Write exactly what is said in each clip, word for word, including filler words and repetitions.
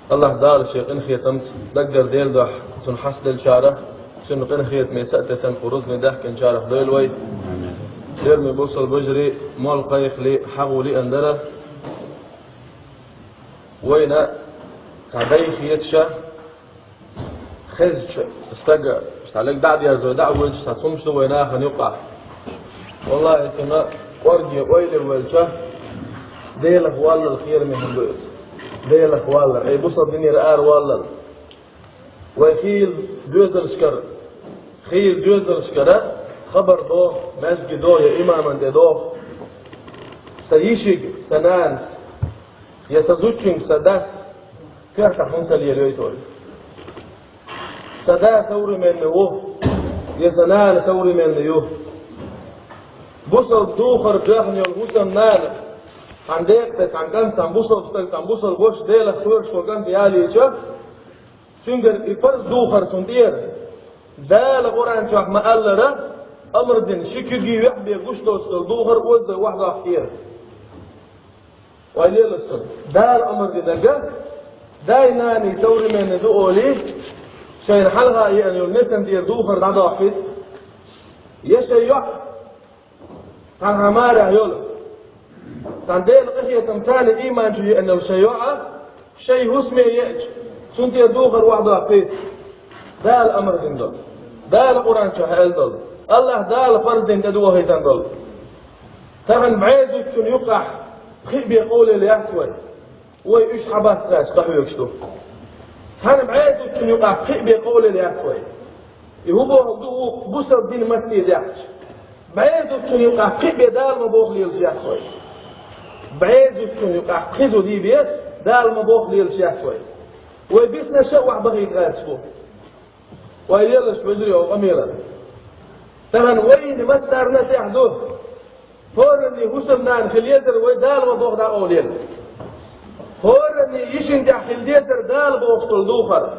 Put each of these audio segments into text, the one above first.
АллахӀ Дала шен къинхетамца даггара Делан дуьхьа цунна хьастаделлачарах, цуьнан къинхетаме сатесна кху рузбане даьхкинчарах дойла вай. Лераме бусалба вежарий, молла кхайкхале, хьагӀ ву лиъна дара. Вайна цхьа дай хеташ, хезча, стага, цхьа лег дӀа а дерзой, дӀа а воьдуш, цхьа хӀумаш ду вай нахана юкъахь. ВаллахӀи, цунна кӀорге ойла велча, Делах валлал кхераме хӀума ду иза. Делах валлал, хьай бусалба динера араваллал. Вай хийла доьзалшкара, хийла доьзалшкара хабар доху, маьждиге доху я имамна тӀе доху: «Сан йишига сан нанас, я сан зудчуьнга сан дас коьртахь хӀума ца лелайойта». Сан да современный ву, я сан нана современный ю. Бусалба духар боьхна йолу хӀусамнана, цхьана декъа тӀе цхьана кӀант, цхьана бусалба стаг, цхьана бусалба ваша, Делах кхоьруш волу кӀант ялийча, цуьнгара и парз духар цунна тӀера. Дала Къуръан чохь ма-аллара, амар дина, ши куьйга юьхь бен гуш доцуш долу духар озадой охьадоккху тӀера. Вай лелаш цунна. Дала амар динарг, дай-наний современный ду олий, шайна хьалха еана йолу несана тӀера духар дӀадоккхуьйту. Я шайн йоӀ, цхьана хьан марехь йолу, цхьана Делан къинхетам царна ийман чу еана йолу шайн йоӀ, шайн хӀусаме еача, цунна тӀера духар охьадоккхуьйту. Дала амар дина долу, Дала Къуръан чохь аьлла долу, АллахӀ Дала парз дина тӀедохийтина долу. Тахана бӀе зудчунна юкъахь пхиъ бен къовлаелла яц вай. Вай уьш хьабаста гӀерташ дӀахьоьгуш ду. Цхьана бӀе зудчунна юкъахь пхиъ бен къовлаелла яц вай. И хӀун бохург ду вукху бусалба динан матте даьхча? БӀе зудчунна юкъахь пхиъ бен Дала ма боху лелаш яц вай. БӀе зудчунна юкъахь пхи зуда бен Дала ма боху лелаш яц вай. Вай бисинарш а охьабахийта гӀерташ бу. Вай лелаш, вежарий, оха къамелан. Тахана вайна массарна а тӀехь ду. ХӀоранний хӀусамнана хила дезара вай Дала ма боху дӀакъовлаелла. ХӀоранний йишина тӀехь хила дезара Дала бохуш долу духар.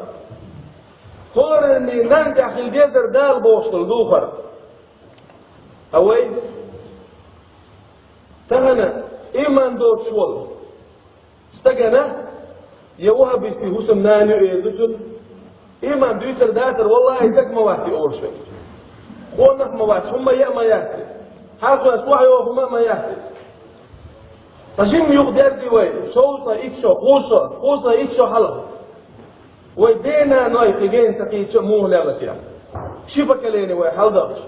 ХӀоранний нанна тӀехь хила дезара Дала бохуш долу духар. Ткъа вай тахана ийман доцуш волу стагана, я ваххабистийн хӀусамнана ю эр ду цунна, ийман дуьйцур дацара, валлахӀи, стаг ма вац и олуш верг. Къонах а ма вац, хӀумма а ма яц иза. Хьалхо сохьайогӀу хӀума а ма яц иза. Ткъа жимма юха дерзий вай, шовзткъа итт шо, кхузткъа, кхузткъа итт шо хьалха. Вай ден-наной кхин гена ца кхийдича а муха лелла те? Ши поколени вай хьаладахча.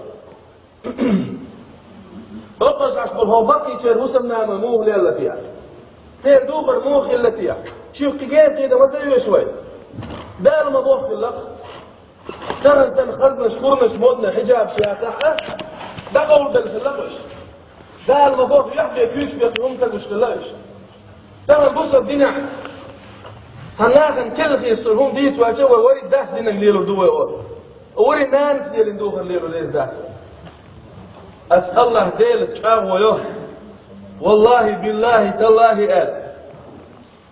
Баккъалла шаьш болу хӀокху баккхийчеран хӀусамнаной муха лелла те? Церан духар муха хилла те? Шуьга кхин гена кхийда ма ца оьшу вай? Дала ма боху хилла-кх. Тахана санна хазанаш, хурманаш, модный хьиджабаш яцахь а, дӀакъовладелла хилла-кх уьш. Дала ма боху, юьхь бен куьйгаш бен хӀума ца гуш хилла уьш. Тахана бусалба динехь хьан нахана керла хеташ долу хӀума дийца ваьлча, вай варий дас динарг лелор ду вай олу. Варий нанас лелийна духар лело деза дац вай. Ас АллахӀ Делаца чӀагӀо йо, валлахӀи, биллахӀи, таллахӀи аьлла,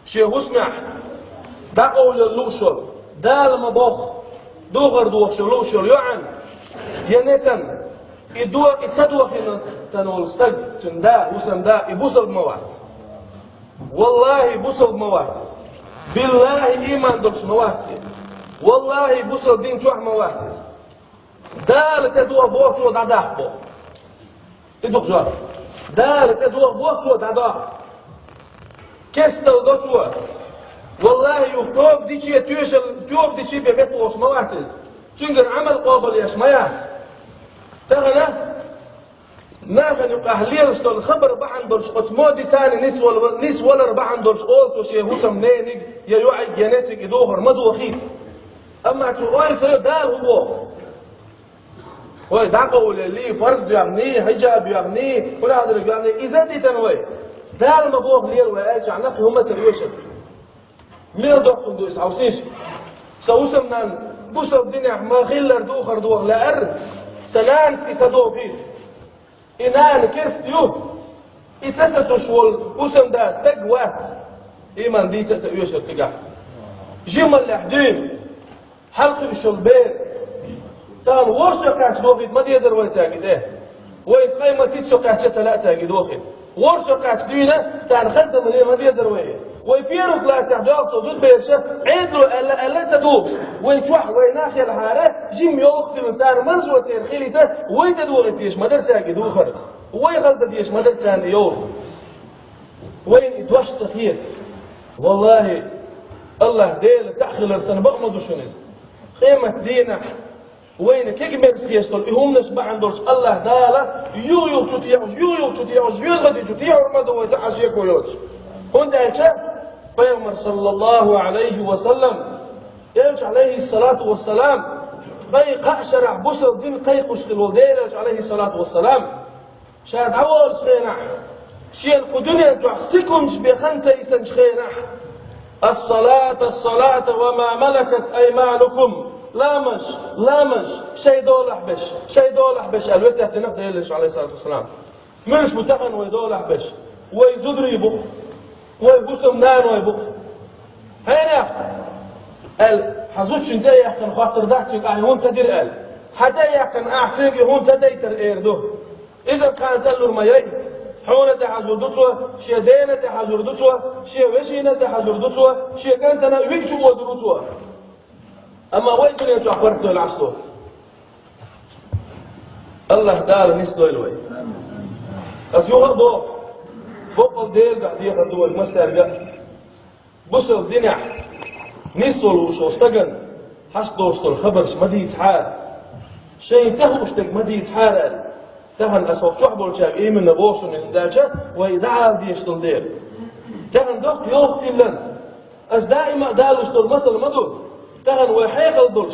шен хӀусамехь дӀакъовлаялла лууш йолу, Дала ма боху, духар дохуш йолу лууш йолу йоӀана, я несана, и до-, и ца дохийна тан волу стаг, цуьнан да, хӀусамда, и бусалба ма вац. ВаллахӀи, бусалба ма вац иза. БиллахӀи, ийман долуш ма вац иза. ВаллахӀи, бусалба дин чохь ма вац иза. Дала тӀедоху боху, цо дӀадаккха боху. И ду-кх жоп. Дала тӀедоху боху, цо дӀадаккха. Кестал до цо. ВаллахӀи, юха тоба диче, тоьшал, тоба диче бен меттаволуш ма вац иза. Цуьнгара Ӏамал къобал еш ма яц. Тахана нахана юкъахь лелаш долу хабар бахьана долуш, оцу модица нисвала-, нисвалар бахьана долуш олу цо шен хӀусамнениг, я йоӀиг, я несиг и духар ма дохийта. Амма цо ойла ца йо, Дала хӀун боху? Вай дӀакъовлаеллий, фарз доьхний, хьиджаб йоьхний, хӀун дерг йоьхний, иза а дитина вай. Дала ма боху лела вай аьлчахьана, кхин хӀума ца оьшу. Мел доккхун ду иза хьовсийша. Сан хӀусамнана бусалба динехь ма-хиллара духар доха лаьара, сан нанас и ца дохийта. И нана керста ю, и ца сацош волу хӀусамда стаг вац, ийман дийца а ца оьшура цигахь. Жималлехь дуьйна хьалакхуьуш йолу бер. Тахана ворхӀ шо кхаьчча дохийта ма дезара вай цаьрга и тӀе. Вайна ткъе масийтта шо кхаьчча ца лаьа цаьрга и дохийта. ВорхӀ шо кхаьчча дуьйна тахана хаза дан ле ма дезара вай. Вай первый классехь доьлху со зудабераш, Ӏедало аьлла, аьлла а ца духуш. Вай чохь, вай нах елхьара, жимма йовхо тилла цара марзо церан хилийта, вай тӀедогӀийта дезаш ма дара цаьрга и духар. Вай хала дан дезаш ма дара царна и йовха. Вайна и дош ца хета. Валлахи, АллахӀ Дела цхьаъ хилар санна бакъ ма ду шуна иза. Къематдийнахь вайна кегамерза хеташ долу и хӀуманаш бахьана долуш АллахӀ Дала юха-юха чу тӀеӀуш, юха-юха чу тӀеӀуш, жоьжахати чу тӀеӀур ма ду вай цхьа а шеко йоцуш. ХӀунда аьлча Пайхамар, саллаллаху Ӏалайхи ва саллам, элча, Ӏалайхиссалату вассалам, кхайкха а шарахь бусалба дин кхайкхуш хилла волу Делан элча, Ӏалайхиссалату вассалам, ша дӀаволучу хенахь, шена кху дуьнен чохь секундаш бен хан ца йисинчу хенахь: «Ас-салата, ас-салата ва ма малакат айманукум». Ламаз, ламаз, шайн долахь берш, шайн долахь берш, аьлла весет дина Делан элчано, Ӏалайхиссалату вассалам. Муьлш бу тахана вай долахь берш? Вай зударий бу, вай хӀусамнаной бу. Хьенех, аьлла, хьан зудчуьнга цӀе а яьккхина хоттур дац цуьнга, ахь и хӀунда ца дира аьлла. Хьан цӀе а яьккхина, ахь цуьнга и хӀунда ца дайтира эр ду. Иза кхана тӀе лур ма яй. Хьуна тӀе хьажур ду цо, шен дена тӀе хьажур ду цо, шен вешина тӀе хьажур ду цо, шен кӀантана виъ чу озур ву цо. Амма вай дуьнен чохь барт дойла Ӏаш ду. АллахӀ Дала нисдойла вай. Ас юха а боху, боккъал Делан дуьхьа дехар ду вай массаьрга. Бусалба динехь нисвала вуш волу стагана хьашт долуш долу хабарш ма дийцахьара, шайна ца хууш дерг ма дийцахьара аьлла. Тахана ас хӀокху чохь болчаьрга именно боху шуна, хӀунда аьлча вай дӀаала дезаш долу дела. Тахана доккха йовха тиллина. Ас даима а далуш долу масал ма ду. Тахана вай хьекъал долуш,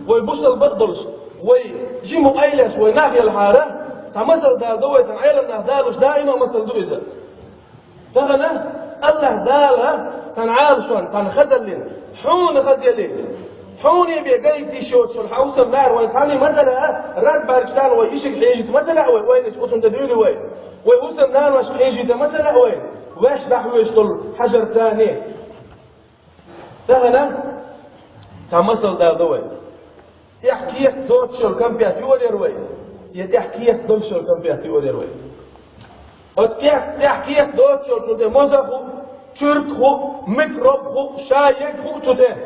вай бусалба а долуш, вай жима къайлеш, вай нах елхьара, цхьа масал дала до вай, цхьана Ӏелам нах далуш, даима а масал ду иза. Тахана АллахӀ Дала цхьана Ӏалашонна, цхьана хазаллина, хьуна хазаллина, хьуна бен гайта йиш йоцуш йолу хьан хӀусамнана вайн цхьанний ма ца лаьа, раз баьргаш санна вай ишига хьежийта ма ца лаьа вай, вайна оцунна тӀе дуьйли вай. Вай хӀусамнаношка хьежийта ма ца лаьа вайна, ваьш дӀахьоьжуш долу хьажар царний. Тахана цхьа масал дала до вай. ТӀехь кехат доцуш йолу кампет юалера вай, я тӀехь кехат долуш йолу кампет юалера вай? Оцу тӀехь, тӀехь кехат доцуш йолчун тӀе моза а хуъу, чуьрк а хуъу, микроб а хуъу, ша ерг а хуъу цу тӀе.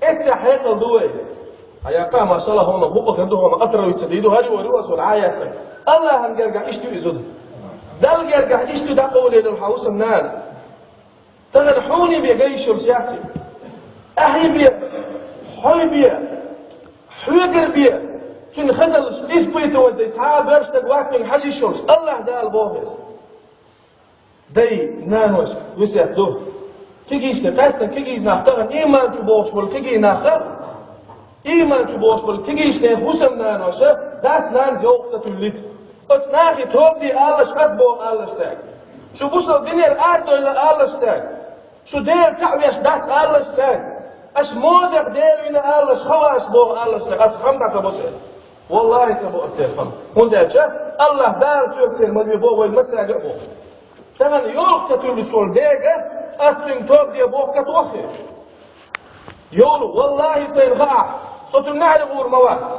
Эццехь хьекъал ду вай. Хьан яккха, машалла, хӀума хӀуъа хир ду, хӀума отравиться дийр ду, хӀара юалур ас вара хьан яьккхина. АллахӀан гергахь иштта ю и зуда. Далла гергахь иштта ю дӀакъовлаелла хьан хӀусамнана. Тахана хьуний бен гай йиш йолуш яц и. Ахьий бен, хьой бен, хьоьгара бен, цуьнан хазаллаш испытывать дай, цхьа а боьрша стаг вац цуьнга хьажа йиш йолуш, АллахӀ Дала боху иза. Дай, наношка весет ду. Кегийчу, къаьсттина кегий нах тахана, ийман чу бохуш болу кегий нах а, ийман чу бохуш болу кегийчу хӀусамнаноша дас-нанас йовха ца туьллуьйту. Оцу нахе тоба де алалаш, ас боху алалаш цаьрга. Шу бусалба динера арадойла алалаш цаьрга. Шу Дела цхьаъ веш дац алалаш цаьрга. Аш модех Дела вина алалаш, хаваш боху алалаш цаьрга. Ас хӀама дӀа ца бо церан. Валлахи, ца бо ас церан хӀама. ХӀунда аьлча АллахӀ Дала цоьга церан ма ве боху вай массаьрга а боху. Тахана йолу ца туьллуш волу дега, ас цуьнга тоба де боху катохе. Йолу, валлахи, сайна хаахь, со цуьнан маьхьарий гӀур ма вац.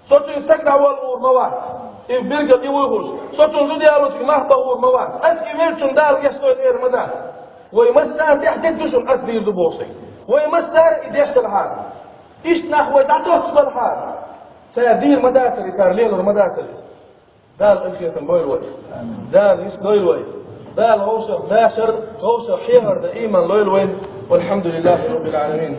Со цуьнан стаг дӀаволла гӀур ма вац. И биргал и вуй хӀуш. Со цуьнан зуда ялочуьнга мах бан гӀур ма вац. Ас и веллачун Дала гечдойла эр ма дац. Вай массарна тӀехь дерг ду шуна, ас дийр ду боху сайн. Вай массара и деш делахьара. Иштта нах вай дӀадоццуш балахьара. Цара дийр ма дацара и, цара лелор ма дацара иза. Дала къинхетам бойла вай. Дала нисдойла вай. Дала вовшах башар, вовшах хьехар дан иман лойла вайна. Валхьамдулиллахи Раббил Ӏаламин.